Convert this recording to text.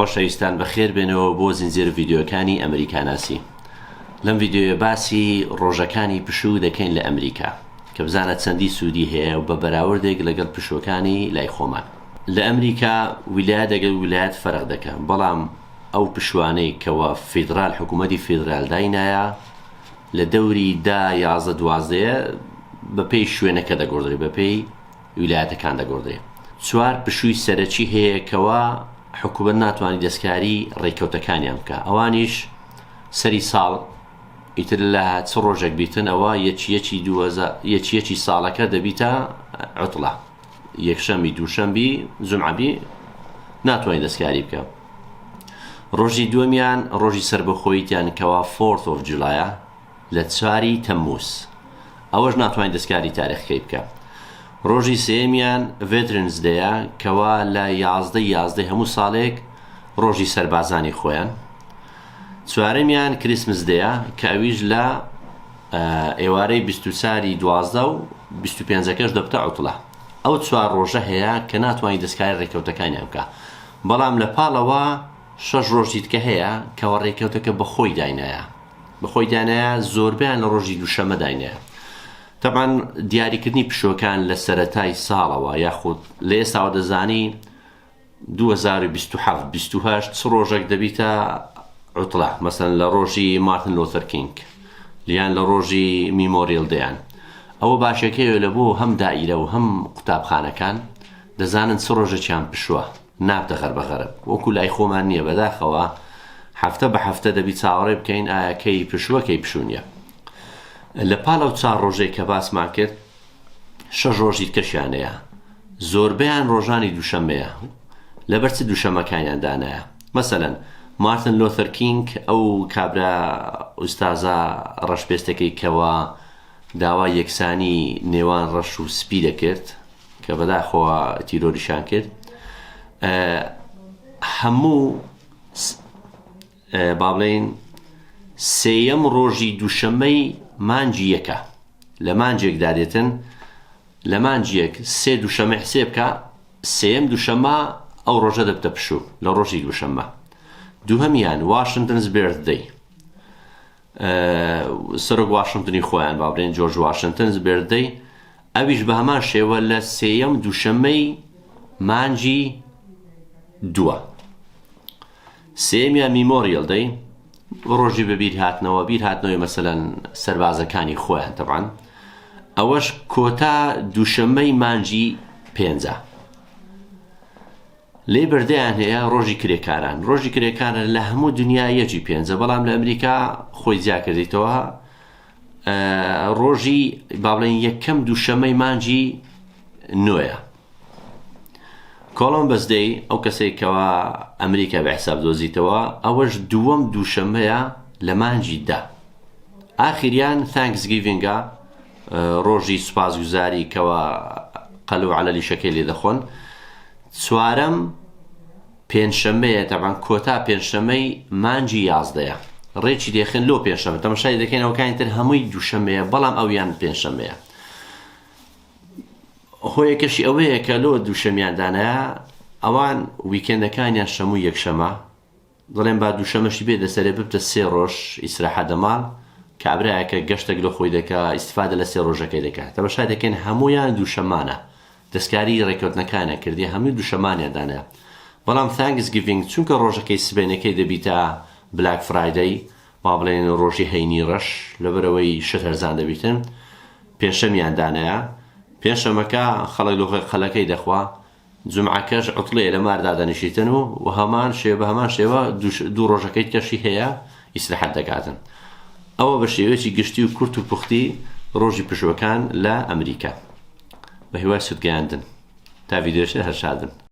خۆشەویستان بەخێر بێنەوە بۆ زنجیرە ڤیدیۆکانی ئەمریکاناسی. لەم ڤیدیۆیە باسی ڕۆژەکانی پشوو دەکەین لە ئەمریکا کە بزانە چەندی سوودی هەیە و بە بەراوردێک لەگەڵ پشووەکانی لای خۆمان. لە ئەمریکا ویلایەت لەگەڵ ویلایەت فەرق دەکا بەڵام ئەو پشوانەی کەوا فیدرال حکوومەتی فیدرال داینایە لە دەوری دە 11 دوازدەیە بەپێی شوێنەکە دەگۆڕدرێ بەپێی ویلایەتەکان دەگۆڕدرێ. چوار پشووی سەرەکی هەیە کەوا حکوومەت ناتوانانی دەستکاری ڕێککەوتەکانیان بکە ئەوانیش سەری ساڵ ئیتر لە چ ڕۆژێک بیتن ئەوە یەکی یەکی یەکی یەکی ساڵەکە دەبیتە عوتڵە یەکشەمبی دووشەمبی جومعەبی ناتوانین دەستکاری بکە ڕۆژی دووەمیان ڕۆژی سەربەخۆیتیان کەوا Fourth of July ە لە چواری تەمموز ئەوەش ناتوانین دەستکاری تاریخەکەی بکە ڕۆژی سێیەمیان Veterans Day ە کەوا لە یازدەی یازدەی هەموو ساڵێک ڕۆژی سەربازانی خۆیان چوارەمیان Christmas Day ە کە ئەویش لە ئێوارەی 24 ی دوازدە و 25ەکەش دەبتە عوتڵە ئەو چوار ڕۆژە هەیە کە ناتوانین دەستکاری ڕێککەوتەکانیان بکە بەڵام لە پاڵەوە شەش ڕۆژی دیکە هەیە کەوا ڕێککەوتەکە بەخۆی داینایە بەخۆی دانایە زۆربەیان لە ڕۆژی دووشەمە داینایە تەبعەن دیاریکردنی پشووەکان لە سەرەتای ساڵەوە یاخود لە ئێستاوە دەزانی 2027 28 چ ڕۆژێک دەبیتە عوتڵە مەسەن لە ڕۆژی مارتن لۆتەر کینگ یان لە ڕۆژی Memorial Day ان ئەوە باشەکەیە لە بۆ هەم دائیرە و هەم قوتابخانەکان دەزانن چ ڕۆژێکیان پشووە نابتە غەربە غەرب وەکو لای خۆمان نییە بەداخەوە هەفتە بە هەفتە دەبی چاوەڕێ بکەین ئایا کەی پشووە کەی پشوو نییە لە پاڵ ئەو چوار ڕۆژەی کە باسمان کرد شەش ڕۆژی دیکەشیان هەیە زۆربەیان ڕۆژانی دووشەممەیە لەبەر چ دووشەمەکانیان دانایە مەسەلەن مارتن لۆثەر کینگ ئەو کابرا ئوستازە ڕەشپێستەکەی کەوا داوای یەکسانی نێوان ڕەش و سپی دەکرد کە بەداخەوە تیرۆریشان کرد هەموو با بڵێین سێیەم ڕۆژی دووشەممەی مانگی یەکە لە مانگێکدا دێتن لە مانگیەک سێ دووشەمە حسێ بکە سێیەم دووشەمە ئەو ڕۆژە دەبتە پشوو لە ڕۆژی دووشەممە دووهەمیان Washington's Birthday سەرۆک واشنتنی خۆیان با بڵێن جۆرج Washington's Birthday ئەویش بە هەمان شێوە لە سێیەم دووشەممەی مانگی دووە سێیەمیان Memorial Day ڕۆژی بە بیر هاتنەوە بیر هاتنەوەی مەسەلەن سەربازەکانی خۆیان تەبعەن ئەوەش کۆتا دووشەممەی مانگی پێنجە Labor Day یان هەیە ڕۆژی کرێکاران ڕۆژی کرێکارە لە هەموو دنیا یەکی پێنجە بەڵام لە ئەمریکا خۆی جیا کردیتەوە ڕۆژی با بڵێن یەکەم دووشەمەی مانگی نۆیە Columbus Day ئەو کەسێک کەوا ئەمریکا بە حساب دۆزیتەوە ئەوەش دووەم دووشەمەیە لە مانگی دە ئاخریان Thanksgiving ە ڕۆژی سوپاسگوزاری کەوا قەل و عەلەلیشەکەی لێ دەخۆن چوارەم پێنجشەممەیە تەبعەن کۆتا پێنجشەممەی مانگی یازدەیە ڕێکی دێخن لۆ پێنجشەممە تەمەشای دەکەین ئەوکانی تر هەمووی دووشەممەیە بەڵام ئەویان پێنجشەممەیە هۆیەکەشی ئەوەیە کە لۆ دووشەمیان دانایە ئەوان weekend ەکانیان شەموو یەکشەمە دەڵێن با دووشەمەشی بێتە سەرێ ببتە سێ ڕۆژ ئیسراحە دەماڵ کابرایەکە گەشتێک لە خۆی دەکا ئیستفادە لە سێ ڕۆژەکەی دەکا تەمەشای دەکەین هەموویان دووشەمانە دەستکاری ڕێکەوتنەکانیان کردی هەمووی دووشەمانیان دانایە بەڵام Thanksgiving چونکە ڕۆژەکەی سبەینەکەی دەبیتە Black Friday با بڵێن ڕۆژی هەینی ڕەش لەبەرەوەی شت هەرزان دەبیتن پێنجشەمیان دانایە پێنجشەمەکە خەڵک لۆخی قەلەکەی دەخوا جومعەکەش عوتڵەیە لە مار دادەنیشیتن و و هەمان شێوە بە هەمان شێوە دوو ڕۆژەکەی کەشی هەیە ئیسراحەت دەکاتن ئەوە بە شێوەیەکی گشتی و کورت و پوختی ڕۆژی پشووەکان لە ئەمریکا بە هیوای سوودگەیاندن تا ڤیدیۆشتر هەر شاد بن.